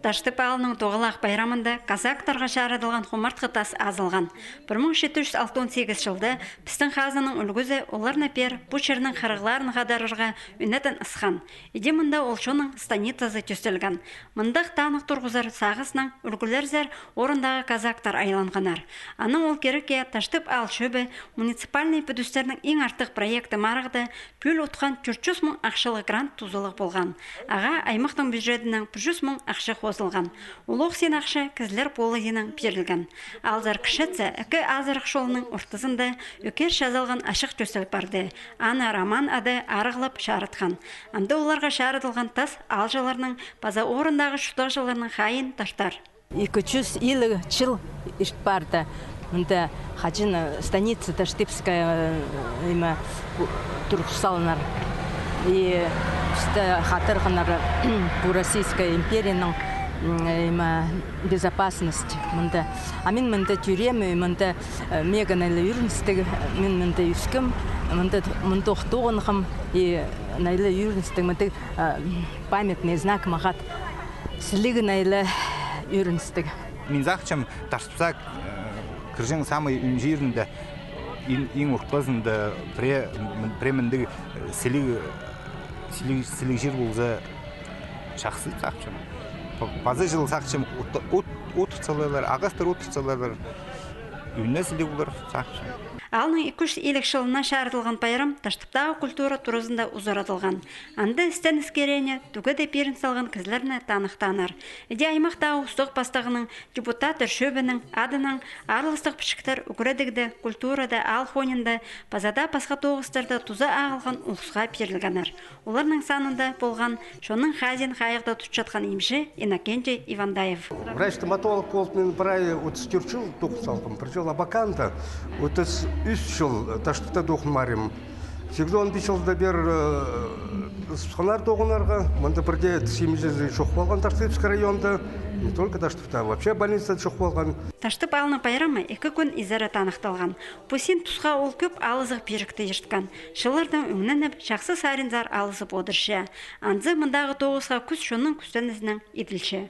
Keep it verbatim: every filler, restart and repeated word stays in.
Таштып аалның тоғалах пайрамында казактарға чарыдылған хумартхы тас азылған. Пір муң читі чӱс алтон сигіс чылда пістің хазнаның ӱлгӱзі оларны пеер пу чирнің хырығларын хадарарға ӱнетін ысхан. Іди мында ол чонның станицазы тӧстелген. Мындағ таных турғызар сағыснаң ӱлгӱлерзер орындағы казактар айланғаннар. Анаң ол кирекке Таштып аал чӧбі муниципальный пӱдістернің иң артых проекті марығда пӱӱл утхан тӧрт чӱс муң ахчалығ грант тузалығ полған. Ағаа аймахтың бюджетінең пір чӱс муң ахча хозылған. Улуғ син ахча кізілер полызынаң пирілген. Аалзар кічетсе, ікі азырах чолының ортызында ӧкер чазалған ачых тӧстел парды. Аны Роман ады арығлап чарытхан. Анда оларға чарыдылған тас аалҷыларның паза орындағы чуртағҷыларның хайиин тартар. Ікі чӱс илиг чыл ирт парды. Мында хаҷан, э, станица Таштыпская, э, име, у-, турғыс салынар. И пісті хатырғаннар пу Российская империяның, м, име, безопасность мында. А мин мында тӧреем, и мында, э, мағаа найлы ӧріністіг, мин мында ӧскем, мында, мында ох тоғынғам, и найлы ӧріністіг, мында, э, памятный знак мағаа. Сіліг найлы ӧріністіг. Мин сағынчам, Таштыпсар, э, кірҷең самый ӱн чирінде, иң, иң ортазында піре, м, піре мындағ, э, сіліг, сіліг, сіліг чир полза, чахсы сағынчам. Па-, паза чыл сағынчам, от, от, от саларлар, ағастар от саларлар. Ӱнне сіліг полар сағынчам. Аалның ікі чӱс илиг чылына чарыдылған пайрам Таштыптағы культура туразында узарадылған. Анда істен іскеріне тӱгеде пирін салған кізілерні таныхтааннар. Іди аймахтағы устағ пастығының, депутаттар чӧбінің адынаң аарластығ пічіктер ӱгредігде, культурада, аал хониинда, паза даа пасха тоғыстарда туза ағылған улусха пирілгеннер. Оларның санында полған чонның хазиин хайығда тутчатхан имҷі Иннокентий Ивандаев. Врач-стоматолог полып, мин прай отыс тӧрт чыл тоғын салғам, пір чыл Абаканда, отыс ӱс чыл Таштыпта тоғын парим. Сигізон пис чылда пеер, э, сыхханнар тоғынарға, мында пірдее тіс имҷізі чох полған Таштыпский районда, не только Таштыпта, вообще больницада чох полған. Таштып аалның пайрамы ікі кӱн изере таныхталған. Пу син тусха ол кӧп алызығ пирікті ирткен. Чыллардаң ӧңненіп, чахсы саринзар алызып одырча. Анзы мындағы тоғысха кӱс чонның кӱстенізінең иділче.